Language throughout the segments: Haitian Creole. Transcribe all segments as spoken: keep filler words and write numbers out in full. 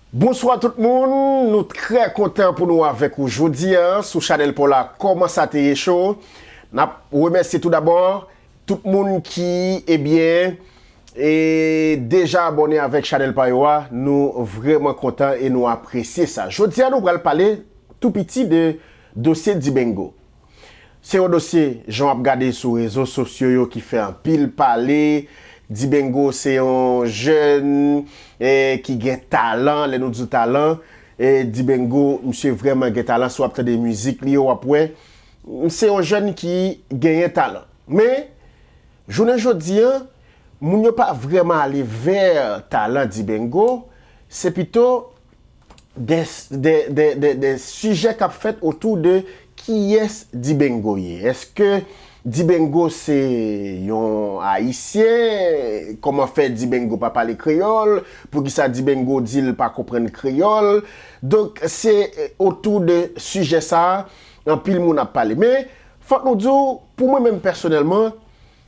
Bonswa tout moun, nou trè kontan pou nou avèk ou jodi a sou chanèl pa w la Kòman sa te ye show. N ap remèsye tou dabò tout moun ki, ebyen, e deja abòne avèk chanèl pa yo a. Nou vrèman kontan e nou apresye sa. Jodi a nou pral pale tou piti de dosye Dibengo. Se yon dosye, jan w ap gade sou rezo sosyo yo, ki fè anpil pale. Dibengo se yon jèn, eh, ki gen talan. Lè nou di talan, eh, Dibengo, misye vrèman gen talan. Si w ap tande mizik li yo, w ap wè. Se yon jèn ki genyen talan. Men, jounen jodi a, moun yo pa vrèman ale vè talan Dibengo. Se pito de, de, de, de, de sijè k ap fèt otou de kiyès Dibengo ye. Èske Dibengo se yon Ayisyen? Kòman fè Dibengo pa pale kreyòl? Poukisa Dibengo di l pa konprann kreyòl? Donk, se, eh, otou de sijè sa a, anpil moun ap pale. Men, fòk nou di w, pou mwen menm pèsonèlman,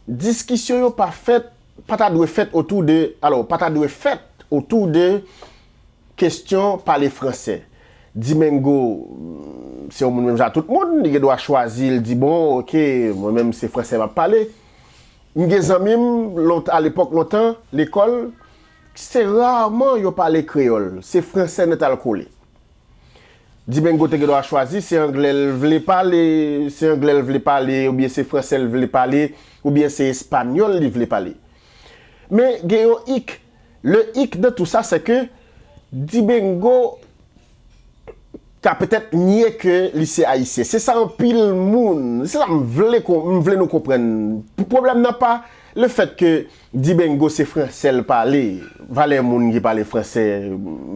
diskisyon yo pa fèt, pa ta dwe fèt otou de, alò, pa ta dwe fèt otou de kesyon pale fransè. Dibengo, mm, se yon moun menm jan ak tout moun, li gen dwa chwazi, l di, "Bon, oke, mwen menm se fransè m ap pale." M gen zanmi m, lont-, alepòk lontan, lekòl, se raman yo pale kreyòl, se fransè nètalkole. Dibengo te gen dwa chwazi, se anglè l vle pale, se anglè l vle pale, oubyen se fransè l vle pale, oubyen se espanyòl li vle pale. Men gen yon ik. Le ik de tou sa, se ke Dibengo ka petèt nye ke li se ayisyen. Se sa anpil moun, se sa m vle kon-, m vle nou konprann. Pwoblèm nan pa le fèt ke Dibengo se fransè l pale, valè moun ki pale fransè,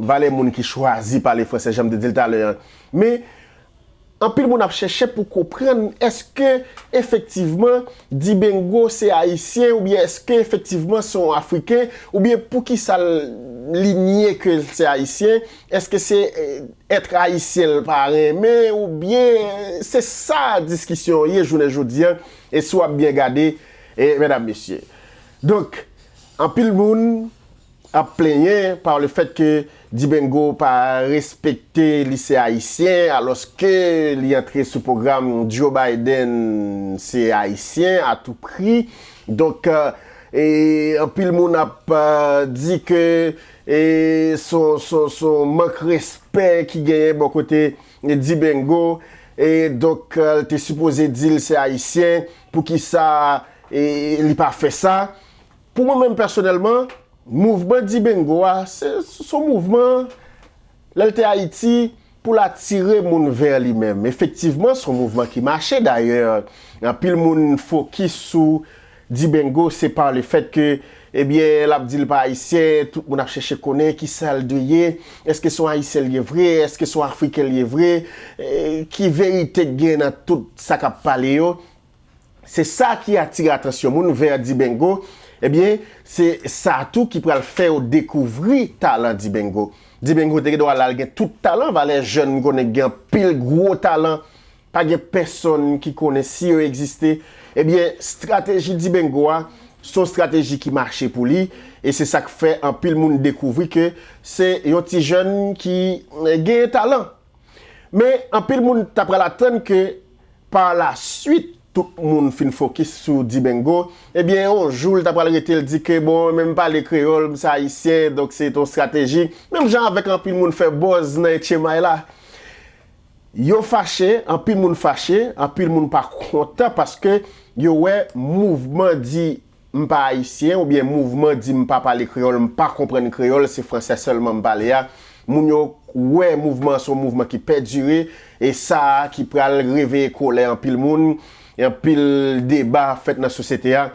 valè moun ki chwazi pale fransè, jan m te di l talè a. Men, anpil moun ap chèche pou konprann, èske efektivman Dibengo se ayisyen, oubyen èske efektivman se yon afriken, oubyen poukisa l, li nye ke l se ayisyen? Èske se, eh, èt ayisyen l pa renmen, oubyen se sa diskisyon ye jounen jodi a? E si w ap byen gade, e medam, mesye. Donk, anpil moun ap plenyen pa le fèt ke Dibengo pa respekte li se ayisyen, alòske li antre sou pwogram Joe Biden se ayisyen a tou pri. Donk, eh, e anpil moun ap, eh, di ke, eh, son, son, son mank respè ki genyen bò kote Dibengo. E donk, eh, l te sipoze di l se ayisyen, poukisa, eh, li pa fè sa? Pou mwen menm pèsonèlman, mouvman Dibengo a, se, se yon mouvman, lè l te Ayiti, pou l atire moun vè li menm. Efektivman, se yon mouvman ki mache. Dayè, anpil moun fokis sou Dibengo, se pa le fèt ke, ebyen, l ap di l pa ayisyen, tout moun ap chèche konnen kisa l dwe ye, èske se yon ayisyen l ye vre, èske se yon afriken l ye vre, e, ki verite k gen nan tout sa k ap pale yo. Se sa ki atire atansyon moun vè Dibengo. Ebyen, se sa tou ki pral fè yo dekouvri talan Dibengo. Dibengo te gen dwa la, l gen tout talan, valè jèn m konnen gen anpil gwo talan. Pa gen pèsonn ki konnen si yo egziste. Ebyen, estrateji Dibengo a, se yon estrateji ki mache pou li. E se sa k fè anpil moun dekouvri ke se yon ti jèn ki, eh, gen talan. Men, anpil moun ta pral atann ke pa la swit, tout moun fin fokis sou Dibengo. Ebyen, yon jou, l ta pral rete, l di ke, bon, men m pale kreyòl, m se ayisyen, donk se yon estrateji. Menm jan avèk anpil moun fè buzz nan Etchemay la. Yo fache, anpil moun fache, anpil moun pa kontan paske yo wè mouvman di m pa ayisyen, oubyen mouvman di m pa pale kreyòl, m pa konprann kreyòl, se fransè sèlman m pale a. Moun yo wè mouvman an se yon mouvman ki pèdire, e sa a ki pral reveye kolè anpil moun, e anpil deba fèt nan sosyete a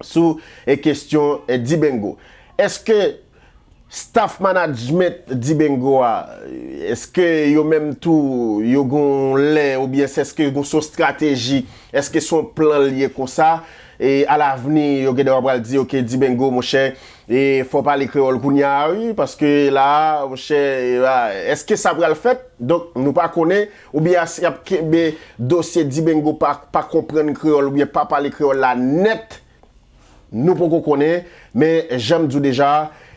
sou, e, kesyon, e, Dibengo. Èske staff management Dibengo a, èske yo menm tou, yo gon lè, oubyen se, èske yo gon, se yon estrateji, èske se yon plan l ye konsa? E alavni, yo gen dwa pral di, oke, Dibengo, monchè, e fò w pale kreyòl kounye a, wi, paske la, monchè, e, a, èske sa pral fèt? Donk, nou pa konnen, oubyen si y ap kenbe dosye Dibengo pa, pa konprann kreyòl, oubyen pa pale kreyòl la nèt, nou poko konnen, men jan m di w deja,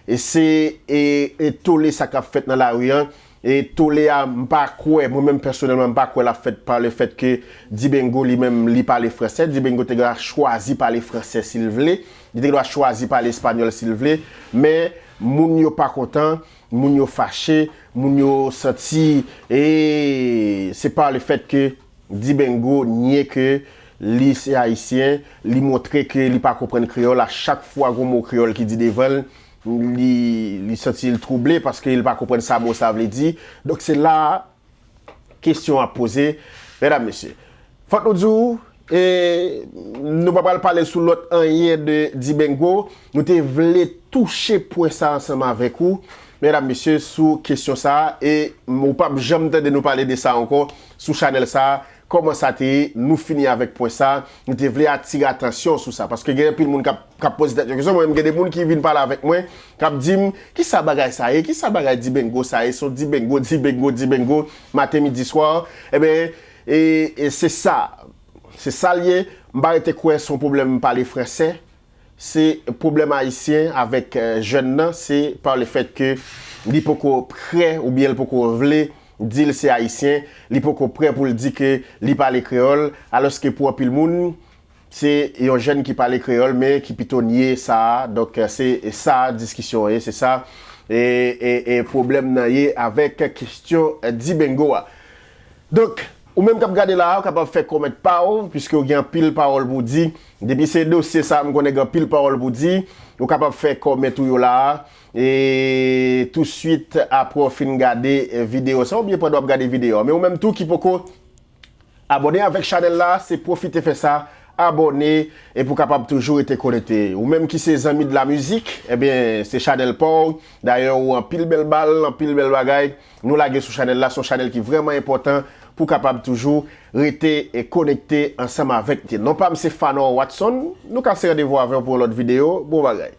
E se e, e tole sa k ap fèt nan lari an. E tole a, m pa kwè, mwen menm pèsonèlman, m pa kwè l ap fèt pa le fèt ke Dibengo li menm li pale fransè. Dibengo te dwa chwazi pale fransè si l vle. Li te dwa chwazi pale espanyòl si l vle. Men moun yo pa kontan, moun yo fache, moun yo santi e se pa le fèt ke Dibengo nye ke li se ayisyen, li montre ke li pa konprann kreyòl. A chak fwa gon mo kreyòl ki di devan l, li, li santi l twouble paske li pa konprann sa mo sa vle di. Donk se la kesyon ap poze, medam, mesye. Fòk nou di w, e nou pa pral pale sou lòt anyen de Dibengo. Nou te vle touche pwen sa ansanm avèk ou, medam, mesye, sou kesyon sa a. E ou p ap janm tande nou pale de sa ankò sou chanèl sa a. Kòman sa te ye, nou fini avèk pwen sa a. Nou te vle atire atansyon sou sa. Paske gen anpil moun k ap, k ap poze tèt yo kesyon. Mwen menm, gen de moun ki vin pale avèk mwen, k ap di m, "Ki sa bagay sa ye? Ki sa bagay Dibengo sa ye? Se yon Dibengo, Dibengo, Dibengo, maten, midi, swa." Ebyen, e, e se sa. Se sa l ye. M pa rete kwè se yon pwoblèm pale fransè. Se pwoblèm ayisyen avèk, eh, jèn nan, se pa le fèt ke li poko prè oubyen l poko vle di l se ayisyen, li poko prè pou l di ke li pale kreyòl, alòske pou anpil moun, se yon jèn ki pale kreyòl, men ki pito nye sa a. Donk, eh, se sa diskisyon an ye, se sa, e, e, e pwoblèm nan ye avèk kesyon, eh, Dibengo a. Donk, ou menm k ap gade la a, ou kapab fè kòmèt pa w, piske w gen anpil pawòl pou w di. Depi se dosye sa a, m konnen gen anpil pawòl pou w di. Ou kapab fè kòmèt ou yo la a. E touswit apre w fin gade, eh, videyo sa a, oubyen pandan w ap gade videyo a. Men ou menm tou ki poko abòne avèk chanèl la, se pwofite fè sa, abòne, epi w kapab toujou rete konekte. Ou menm ki se zanmi de la mizik, ebyen, se chanèl pa w. Dayè, ou anpil bèl bal, anpil bèl bagay. Nou lage sou chanèl la, se yon chanèl ki vrèman enpòtan pou w kapab toujou rete e konekte ansanm avèk nou. Non pa m se Fanor Watson, nou kase randevou avè w pou yon lòt videyo, bon bagay.